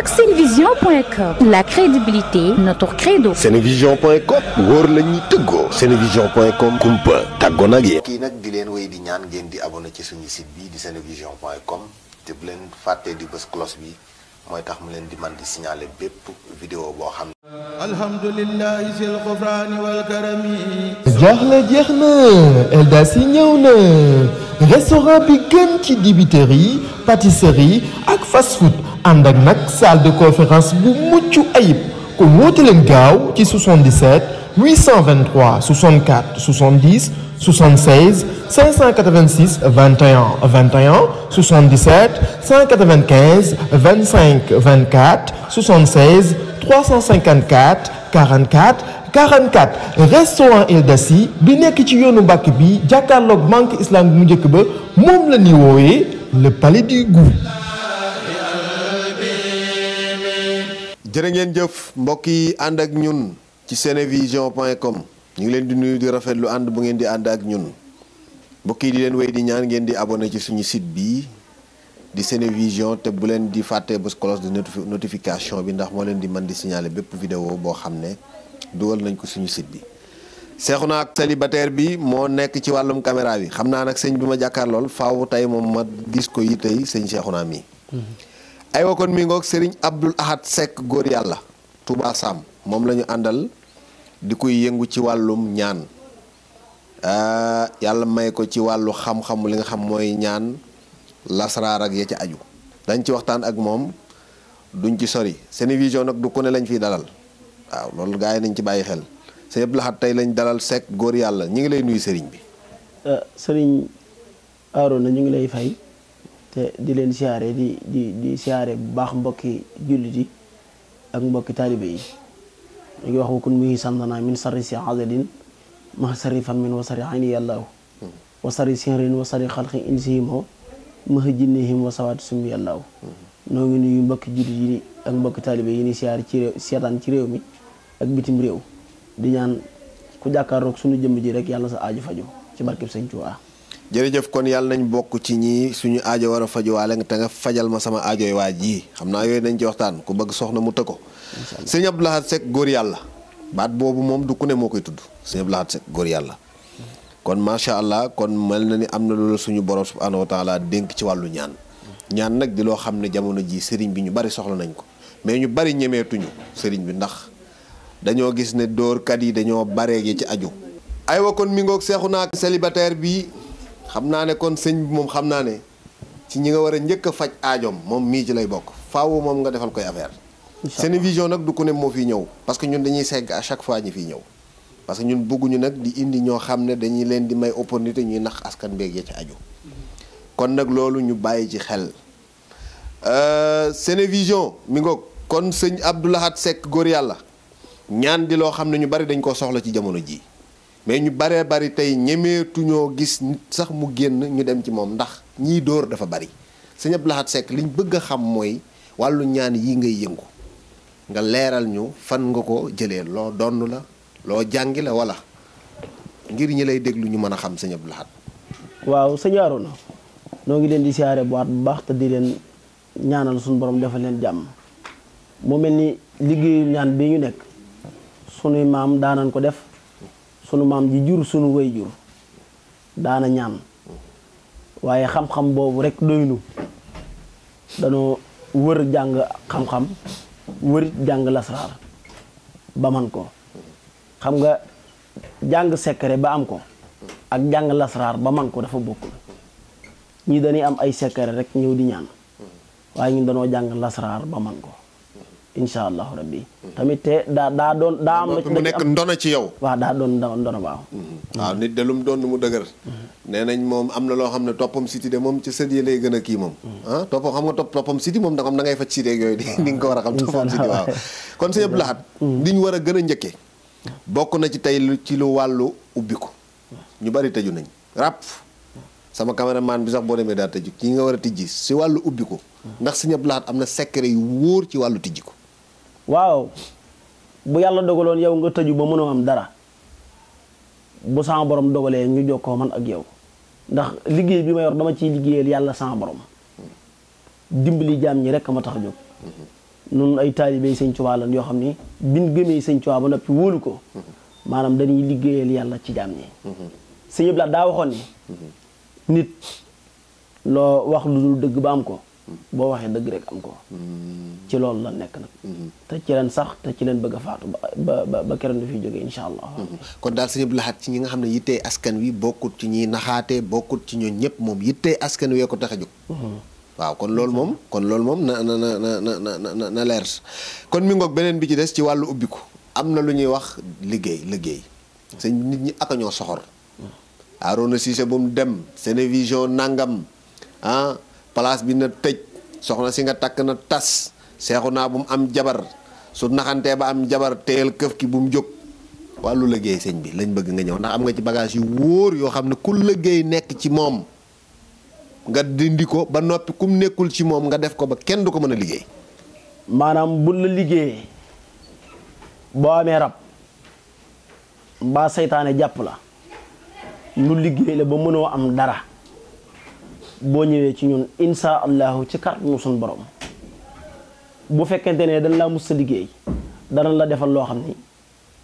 ak senevision.com. La crédibilité, notre credo. senevision.com wóor la ñuy tëggoo. senevision.com kumpa tàggoo nag yéen. kii nag di leen wéy di ñaan ngeen di abonné ci suñu site bi di senevision.com te bu leen fàttee di bës cloche bi mooy tax mu leen di man di signaler bépp vidéo boo xam ne. alhamdulillahi sil xufraani wal karami. jaaxle jeex na Eldas yi ñëw na restaurant bi gën ci dibiterie pâtisserie ak fast food ànd ak nag salle de conférence bu mucc ayib kon woote leen gaaw ci 77 823 64 70 76 586 21 21 77 195 25 24 76 354 44 44 restaurant Eldas yi bi nekk ci yoonu Mbàkke bi jàkkaarloog banque islamique mu njëkk ba moom la ñuy wooyee le palais du goût. jërë ngeen jëf mbokk yi ànd ak ñun ci senevision.com ñu ngi leen di nuyu di rafetlu ànd bu ngeen di ànd ak ñun mbokk yi di leen wéy di ñaan ngeen di abonné ci suñu site bi di Senevision te bu leen di fàtte bës cloche de notification bi ndax moo leen di mën di signaler bépp vidéo boo xam ne dugal nañ ko suñu site bi. Seexuna ak célibataire bi moo nekk ci wàllum caméra bi xam naa nag sëñ bi ma jàkkaarlool faaw tey moom ma gis ko yi tey sëñ Seexuna mi. aywa kon mi ngoog Serigne Abdoul Ahad Seck góor yàlla Touba Sam moom la ñu àndal di koy yëngu ci wàllum ñaan yàlla may ko ci wàllu xam-xam li nga xam mooy ñaan lasraar ak ya ci aju dañ ci waxtaan ak moom duñ ci sori Senevision nag du ko ne lañ fiy dalal waaw loolu gars yi nañ ci bàyyi xel sëñ Abdoul Ahad tey lañ dalal Seck góor yàlla ñu ngi lay nuyu Serigne bi. Serigne Arona ñu ngi lay fay. te di leen siyaare di siyaare bu baax mbokki jullit yi ak mbokki taalibe yi ñu ngi wax wakun muhi santana min sarri si azadin ma sarri fan min wa sarri ayni yàllaahu wa sarri sinrin wa sarri xalqi insihimo maha jinnihim wa sawaati summi yàllaahu noo ngi nuyu mbokki jullit yi ak mbokki taalibe yi ni siyaare ci réew seetaan ci réew mi ak bitim réew di ñaan ku jàkkaaroog suñu jëmm ji rek yàlla sa aaju faju ci barkeb Sëñ Tuubaa. jërëjëf kon yàlla nañ bokk ci ñi suñu aajo war a fajuwaale nga te nga fajal ma sama aajoy waa ji xam naa yooyu nañ ci waxtaan ku bëgg soxna mu të ko sëñ Abdoul Ahad Seck góor yàlla baat boobu moom du ku ne moo koy tudd sëñ Abdoul Ahad Seck góor yàlla kon macha allah kon mel na ni am na loolu suñu borom subhanahu wa taala dénk ci wàllu ñaan nag di loo xam ne jamono ji sëriñ bi ñu bari soxla nañ ko mais ñu bari ñemeetuñu sëriñ bi ndax dañoo gis ne dóorkat yi dañoo baree gi ci aju aywa kon mi ngoog seexu naa célibataire bi xam naa ne kon sëñ bi moom xam naa ne ci ñi nga war a njëkk a faj aajoom moom mii ci lay bokk faaw moom nga defal koy affaire Senevision nag du ko ne moo fiy ñëw parce que ñun dañuy segg à chaque fois ñi fiy ñëw parce que ñun bëgguñu nag di indi ñoo xam ne dañuy leen di may opportunité ñuy nax askan beeg ya ci aju kon nag loolu ñu bàyyi ci xel Senevision mi ngoog kon sëñ Abdoul Ahad Seck góor yàlla ñaan di loo xam ne ñu bari dañ koo soxla ci jamono ji mais ñu baree bari tey ñemeetuñoo gis nit sax mu génn ñu dem ci moom ndax ñii dóor dafa bari sëñ Abdoul Ahad Seck liñ bëgg a xam mooy wàllu ñaan yi ngay yëngu nga leeral ñu fan nga ko jëlee loo donn la loo jàngi la wala ngir ñi lay déglu ñu mën a xam sëñ Abdoul Ahad. waaw sëñ Arona noo ngi leen di siyaare bu baax te di leen ñaanal suñu borom defal leen jàmm mu mel ni liggéeyu ñaan bi ñu nekk sunuy maam daanan ko def. sunu maam ji jur sunu way jur daana ñaan waaye xam-xam boobu rek doynu danoo wër jàng xam-xam wër jàng lasraar ba man ko xam nga jàng secret ba am ko ak jàng lasraar ba man ko dafa bokkul ñii dañuy am ay secret rek ñëw di ñaan waaye ñun danoo jàng lasraar ba man ko incha allahu rabbi tamit te daa am mu nekk ndona ci yow waaw daa doon ndona waaw waaw nit de lu mu doon mu dëgër nee nañ moom am na loo xam ne toppam siti de moom ci sët yi lay gën a kii moom toppam xam nga toppam siti moom da ngay faj siti ak yooyu di nga ko war a xam toppam siti waaw kon sëñ Abdoul Ahad li ñu war a gën a njëkkee bokk na ci tey ci lu wàllu ubbiku ñu bari tëju nañ ràpp sama caméraman bi sax boo demee daa tëju kii nga war a tijji si wàllu ubbiku ndax sëñ Abdoul Ahad am na secret yu wóor ci wàllu tijji ko waaw bu yàlla dogaloon yow nga tëju ba mënoo am dara bu sama borom dogalee ñu jokkoo man ak yow ndax liggéey bi ma yor dama ciy liggéeyal yàlla sama borom dimbali jaam ñi rek ma tax a jóg nun ay taalibey sëñ Tuubaa lan yoo xam ni biñ gëmee sëñ Tuubaa ba noppi wóolu ko maanaam dañuy liggéeyal yàlla ci jaam ñi sëñ Abdou Lahad daa waxoon ni nit loo wax lu dul dëgg ba am ko boo waxee dëgg rek am ko ci loolu la nekk nag te ci leen sax te ci leen bëgg a faatu ba keroog du fi jógee insha allah kon daal sëñ Abdou Lahad ci ñi nga xam ne yittee askan wi bokkut ci ñiy naxaatee bokkut ci ñooñ ñëpp moom yittee askan wee ko tax a jóg waaw kon loolu moom na leer kon mi ngoog beneen bi ci des ci wàllu ubbiku am na lu ñuy wax liggéey sëñ nit ñi ak a ñoo soxor Arona Cissé bu mu dem Sénévision nangam place bi na tëj soxna si nga takk na tas seexu naa bu mu am jabar su naxantee ba am jabar teel këf ki bu mu jóg wàllu liggéey sëñ bi lañ bëgg nga ñëw ndax am nga ci bagage yu wóor yoo xam ne ku liggéey nekk ci moom nga dindi ko ba noppi kum nekkul ci moom nga def ko ba kenn du ko mën a liggéey maanaam bu la liggéeyee boo amee rab mbaa saytaane jàpp la nu liggéey la ba mënoo am dara boo ñëwee ci ñun insha allahu ci kàttanu suñu borom bu fekkente ne dañ laa mus sa liggéey danañ la defal loo xam ni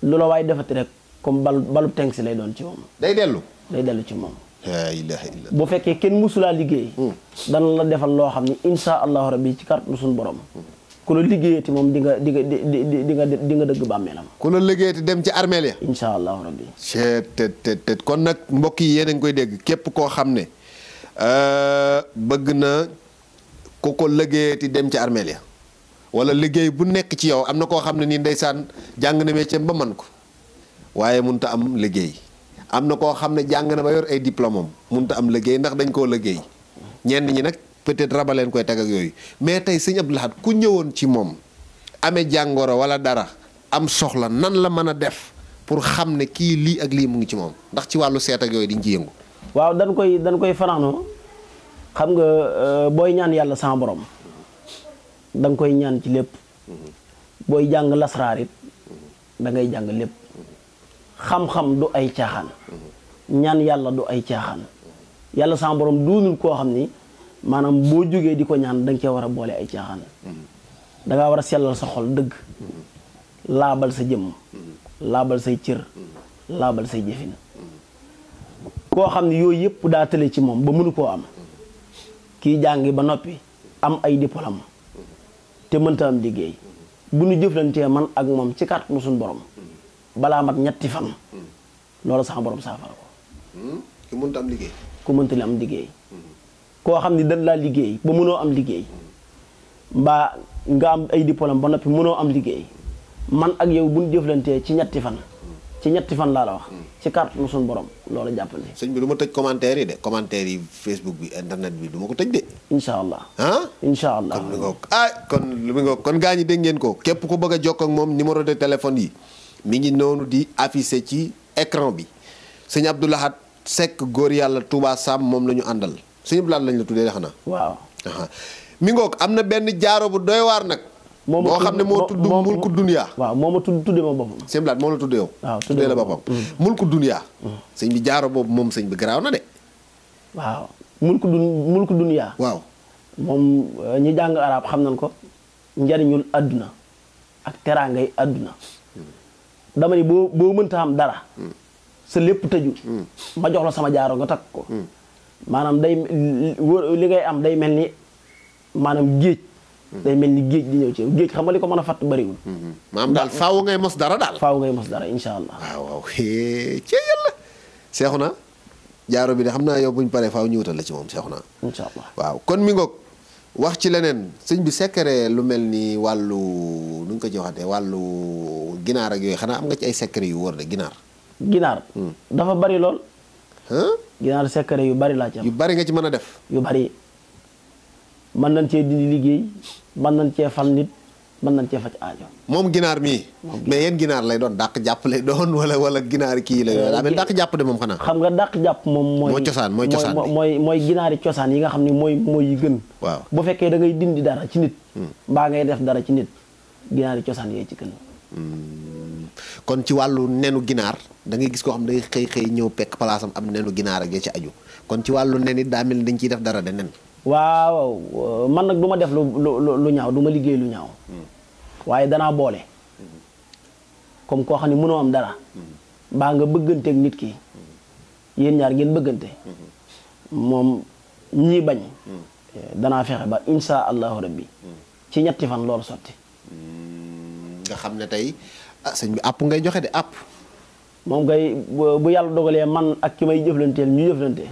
lu la waaye defati rek comme balub teng si lay doon ci moom day dellu ci moom laa ilaaha illa bu fekkee kenn musulaa liggéey danañ la defal loo xam ni insha allahu rabbi ci kàttanu suñu borom ku la liggéeyati moom di nga dëgg bàmmeelam ku la liggéeyati dem ci armeel ya insha allahu rabbi te kon nag mbokk yi yéen a ngi koy dégg képp koo xam ne bëgg na ku ko liggéeyati dem ci armeel ya wala liggéey bu nekk ci yow am na koo xam ne nii ndeysaan jàng na métier ba man ko waaye munta am liggéey am na koo xam ne jàng na ba yor ay diplôme am munta am liggéey ndax dañ koo liggéey ñenn ñi nag peut-être rabaleen koy teg ak yooyu mais tey sëñ Abdou Lahad ku ñëwoon ci moom amee jàngoro wala dara am soxla nan la mën a def pour xam ne kii lii ak lii mu ngi ci moom ndax ci wàllu seet ak yooyu diñ ci yëngu waaw dañ koy fanaanoo xam nga booy ñaan yàlla sama borom da nga koy ñaan ci lépp booy jàng lasraar it da ngay jàng lépp xam-xam du ay caaxaan ñaan yàlla du ay caaxaan yàlla sama borom doonul koo xam ni maanaam boo jógee di ko ñaan da nga cee war a boole ay caaxaan da ngaa war a sellal sa xol dëgg laabal sa jëmm laabal say cër laabal say jëfin koo xam ne yooyu yëpp daa tële ci moom ba mënu koo am kii jàngi ba noppi am ay diplôme te mënta am liggéey bu nu jëflantee man ak moom ci kàttanu suñu borom balaa mat ñetti fan loolu sax borom saafara ko ku mënta am liggéey ku mënta li am liggéey koo xam ne dañ laa liggéey ba mënoo am liggéey mbaa nga am ay diplôme ba noppi mënoo am liggéey man ak yow bu ñu jëflantee ci ñetti fan laa la wax ci kàttanu suñu borom loolu jàppandi sëñ bi du ma tëj commentaire yi de commentaire yi Facebook bi internet bi du ma ko tëj de incha allah incha allah kon mi nga kon gaa ñi dégg ngeen ko képp ku bëgg a jokkoo ak moom numéro de téléphone yi mi ngi noonu di affiché ci écran bi sëñ Abdou Lahad Seck góor yàlla Touba Sam moom la ñu àndal sëñ Abdou Lahad lañ la tuddee xanaa waaw mi ngoog am na benn jaaro bu doy waar nag boo xam ne moo tudd mulku dunya waaw moo ma tuddee ma boppam sëñ Abdou Lahad moo la tuddee yow waaw tuddee la boppam mulku dunya sëñ bi jaaro boobu moom sëñ bi garaaw na de waaw mulku dunya waaw moom ñi jàng arab xam nañ ko njariñul àdduna ak teraangay àdduna dama ni boo mënta am dara sa lépp tëju ma jox la sama jaaro nga takk ko maanaam day li ngay am day mel ni maanaam géej day mel ni géej di ñëw ci géej xam nga li ko mën a fatt bariwul maanaam daal faaw ngay mos dara daal faaw ngay mos dara insha allah waaw ci yàlla seexu na jaaro bi de xam naa yow buñ paree faaw ñu wutal la ci moom seexu na insha allah waaw kon mi ngoog wax ci leneen sëñ bi secret lu mel ni wàllu nu nga ko ci waxatee wàllu ginaar ak yooyu xanaa am nga ci ay secret yu wóor de ginaar dafa bari lool ginaar secret yu bari laa ci am yu bari nga ci mën a def yu bari mën nañ cee dindi liggéey mën nañ cee fal nit mën nañ cee faj aajo moom ginaar mii mais yéen ginaar lay doon dàq jàpp lay doon wala ginaar kii lay doon daa mel dàq jàpp de moom xanaa xam nga dàq jàpp moom mooy cosaan mooy ginaari cosaan yi nga xam ne mooy yi gën waaw bu fekkee da ngay dindi dara ci nit mbaa ngay def dara ci nit ginaari cosaan yee ci gën kon ci wàllu nenu ginaar da ngay gis koo xam day xëy ñëw pekk palaasam am nenu ginaar ak ya ci aju kon ci wàllu nen it daa mel ni dañ ciy def dara de nen waaw man nag du ma def lu ñaaw du ma liggéey lu ñaaw waaye danaa boole comme koo xam ne mënoo am dara mbaa nga bëgganteeg nit ki yéen ñaar ngeen bëggante moom ñii bañ danaa fexe ba insha allahu rabbi ci ñetti fan loolu sotti. nga xam ne tey sëñ bi àpp ngay joxe de àpp. moom kay bu yàlla dogalee man ak ki may jëflanteel ñu jëflante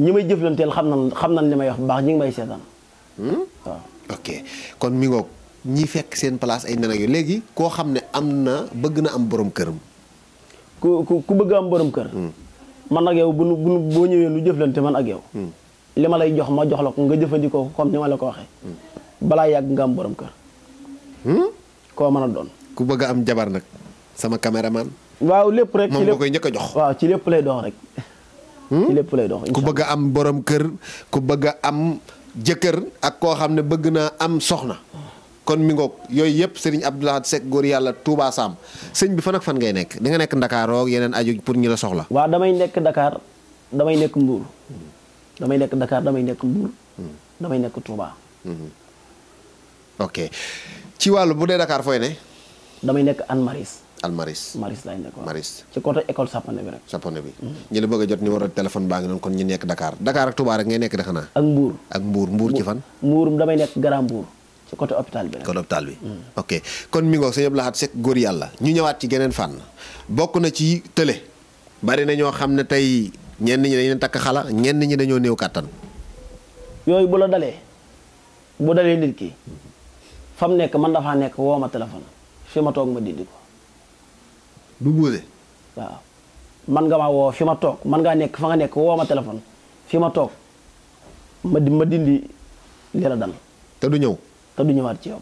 ñi may jëflanteel xam nañ li may wax bu baax ñi ngi may seetaan waaw. ok kon mi ngoog ñi fekk seen place ay nen ak yow léegi koo xam ne bëgg na am borom këram. ku bëgg am borom kër. man ak yow boo ñëwee nu jëflante man ak yow. li ma lay jox ma jox la ko nga jëfandikoo ko comme ni ma la ko waxee. balaa yàgg nga am borom kër. koo mën a doon. ku bëgg a am jabar nag sama caméraman. waaw lépp rek moom nga koy njëkk a jox. waaw ci lépp lay dox rek. ci lépp lay dox ku bëgg a am borom kër ku bëgg a am jëkkër ak koo xam ne bëgg naa am soxna. kon mi ngoog yooyu yëpp Serigne Abdou Lahad Seck góor yàlla Touba Sam sëñ bi fan ak fan ngay nekk di nga nekk Dakar ak yeneen aju pour ñu la soxla. waaw damay nekk Dakar damay nekk Mbour. damay nekk Dakar damay nekk Mbour. damay nekk Touba. ok ci wàllu bu dee Dakar fooy ne. damay nekk Anne Maris. Almaris Maris laay nekk waaw Maris ci côté école Sapone bi rek. Sapone bi. ñi la bëgg a jot numéro de téléphone baa ngi noonu kon ñu nekk Dakar Dakar ak Touba rek ngay nekk de xanaa. ak Mbour. ak Mbour ci fan. Mbour damay nekk Grand Mbour ci côté hôpital bi rek. côté hôpital bi. ok kon mi ngoog sëñ Abdou Lahad Seck góor yàlla ñu ñëwaat ci geneen fànn bokk na ci tële bari na ñoo xam ne tey ñenn ñi dañu takk xala ñenn ñi dañoo néew kàttan. yooyu bu la dalee nit ki fa mu nekk man dafaa nekk woo ma téléphone fi ma toog ma dindi ko. du buuse. waaw man nga ma woo fi ma toog man ngaa nekk fa nga nekk woo ma téléphone fi ma toog ma dindi li la dal. te du ñëw. te du ñëwaat ci yow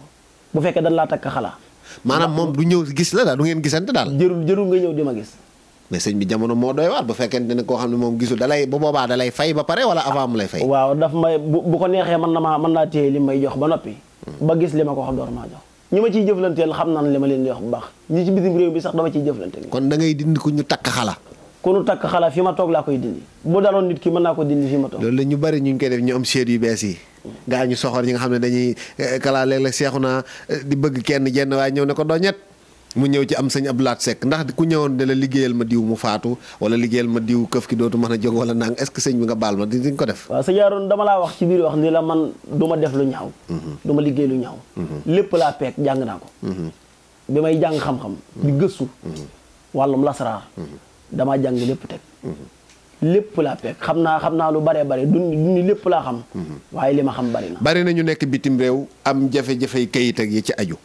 bu fekkee dañ laa takk xala. maanaam moom du ñëw gis la daal du ngeen gisante daal. jërul nga ñëw di ma gis. mais sëñ bi jamono moo doy waar bu fekkente ne koo xam ne moom gisul dalay bu boobaa dalay fay ba pare wala avant mu lay fay. waaw daf may bu ko neexee mën naa téye li may jox ba noppi. ba gis li ma ko wax door maa jox. ñi ma ciy jëflanteel xam naa li ma leen di wax bu baax ñi ci bitim réew bi sax dama ciy jëflante. kon da ngay dindi ku ñu takk xala. ku ñu takk xala fi ma toog laa koy dindi bu daloon nit ki mën naa ko dindi fi ma toog. loolu la ñu bari ñu ngi koy def ñu am seet yu bees yi. gaa ñu soxor ñi nga xam ne dañuy kala léeg-léeg seexu naa di bëgg kenn jenn waaye ñëw ne ko doo ñett mu ñëw ci am sëñ Abdou Lahad Seck ndax ku ñëwoon de la liggéeyal ma diw mu faatu wala liggéeyal ma diw këf ki dootu mën a jóg wala nang est-ce que sëñ bi nga baal ma di ko def. waaw sa jaaroon dama laa wax ci biir wax ni la man du ma def lu ñaaw. du ma liggéey lu ñaaw. lépp laa peek jàng naa ko. bi may jàng xam-xam. di gëstu. wàllum lasaraar. damaa jàng lépp teg. lépp laa peek xam naa lu bare du ni lépp laa xam. waaye li ma xam bari na. bari na ñu nekk bitim réew am jafe-jafe kayit ak yi ci aju.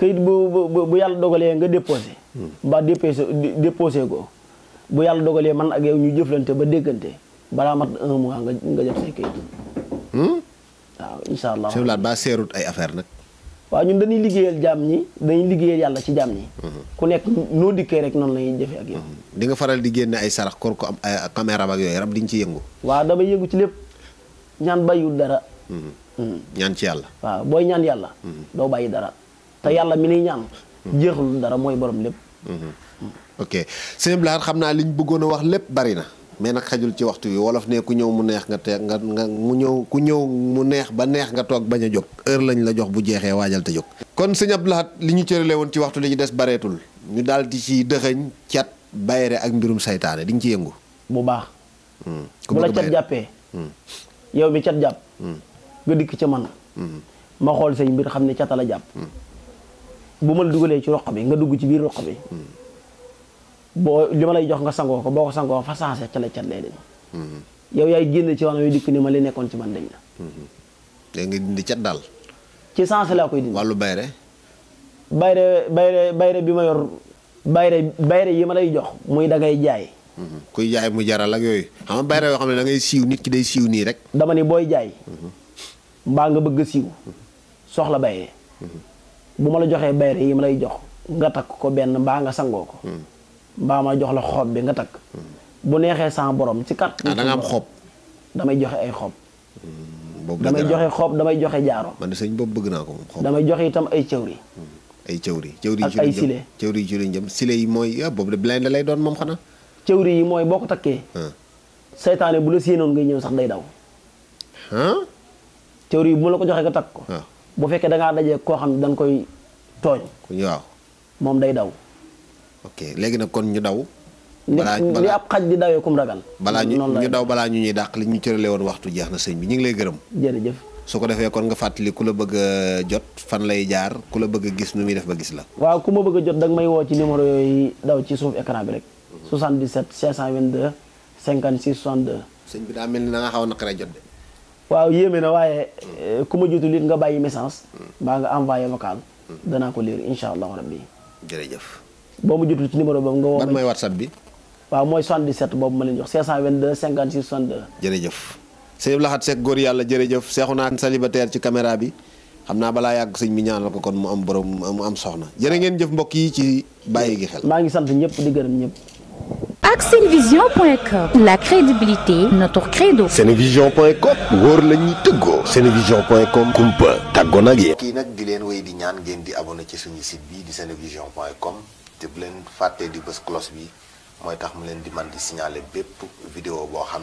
kayit bu yàlla dogalee nga déposé. mbaa déposé ko bu yàlla dogalee man ak yow ñu jëflante ba déggante balaa mat 1 mois nga jot say kayit. waaw incha allah. sëñ ba seerut ay affaire nag. waaw ñun dañuy liggéeyal jaam ñi dañuy liggéeyal yàlla ci jaam ñi. ku nekk noo dikkee rek noonu lañuy jëfee ak yow. di nga faral di génne ay sarax kon ko am ay caméra ak yooyu rab di nga ci yëngu. waaw damay yëngu ci lépp ñaan bàyyiwul dara. ñaan ci yàlla. waaw booy ñaan yàlla. doo bàyyi dara. te yàlla mi niy ñaan jeexul dara mooy borom lépp. ok sëñ Abdou Lahad xam naa li ñu bëggoon a wax lépp bari na mais nag xajul ci waxtu wi wolof ne ku ñëw mu neex nga teg nga ku ñëw mu neex ba neex nga toog bañ a jóg heure lañ la jox bu jeexee waajal te jóg. kon sëñ Abdou Lahad li ñu cërale woon ci waxtu li ñu des bareetul ñu daal di ci dëxëñ cat bayre ak mbirum saytaane di nga ci yëngu. bu baax. bu la cat jàppee. yow mi cat jàpp. nga dikk ca man. ma xool say mbir xam ne cata la jàpp. bu ma la dugalee ci roq bi nga dugg ci biir roq bi. boo li ma lay jox nga sangoo ko boo ko sangoo fa sensé ca la cat lay dañ. yow yaay génn ci wàllu dikk ni ma li nekkoon ci man dañ la. da nga dindi cat daal. ci sensé laa koy dindi. wàllu bayre. bayre bi ma yor bayre yi ma lay jox muy da ngay jaay. kuy jaay mu jaral ak yooyu xam nga bayre yoo xam ne da ngay siiw nit ki day siiw nii rek. dama ni booy jaay. mbaa nga bëgg a siiw soxla bayre bu ma la joxee bayre yi ma lay jox nga takk ko benn mbaa nga sangoo ko. mbaa ma jox la xob bi nga takk. bu neexee sans borom ci kat. da nga am xob. damay joxe ay xob. boobu damay joxe xob damay joxe jaaro. man de sëñ boobu bëgg naa ko moom xob. damay joxe itam ay cëwri. ay cëwri ak ay sile. cëwri yi ci lañ jëm sile yi mooy boobu de blende lay doon moom xanaa. cëwri yi mooy boo ko takkee. seytaane bu la séenoon ngay ñëw sax day daw. cëwri yi bu ma la ko joxee nga takk ko. bu fekkee da ngaa dajee koo xam ne dañ koy tooñ. waaw moom day daw. ok léegi nag kon ñu daw. ni ab xaj di dawee kum ragal. balaa ñu daw balaa ñu ñuy dàq li ñu cërale woon waxtu jeex na sëñ bi ñu ngi lay gërëm. jërëjëf. su ko defee kon nga fàttali ku la bëgg a jot fan lay jaar ku la bëgg a gis nu muy def ba gis la. waaw ku ma bëgg a jot da nga may woo ci numéro yooyu daw ci suuf écran bi rek. 77 522 56 62. sëñ bi daa mel ni da nga xaw a naqaree jot de. waaw yéeme na waaye ku ma jotul it nga bàyyi message. mbaa nga envoyé vocal. danaa ko lire incha allahu rabbi. jërëjëf. boo ma jotul ci numéro boobu nga woo. ban mooy WhatsApp bi. waaw mooy 77 boobu ma leen jox 522 56 62. jërëjëf. sëñ Abdou Lahad Seck góor yàlla jërëjëf seexu naa célibataire ci caméra bi xam naa balaa yàgg sëñ bi ñaanal ko kon mu am borom mu am soxna jërë ngeen jëf mbokk yi ci bàyyi gi xel. maa ngi sant ñëpp di gërëm ñëpp. ak senevision.com la crédibilité notre credo. senevision.com wóor la ñuy tëggoo. senevision.com kumpa tàggoo nag yéen. kii nag di leen wéy di ñaan ngeen di abonné ci suñu site bi di senevision.com te bu leen fàttee di bës cloche bi mooy tax mu leen di man di signaler bépp vidéo boo xam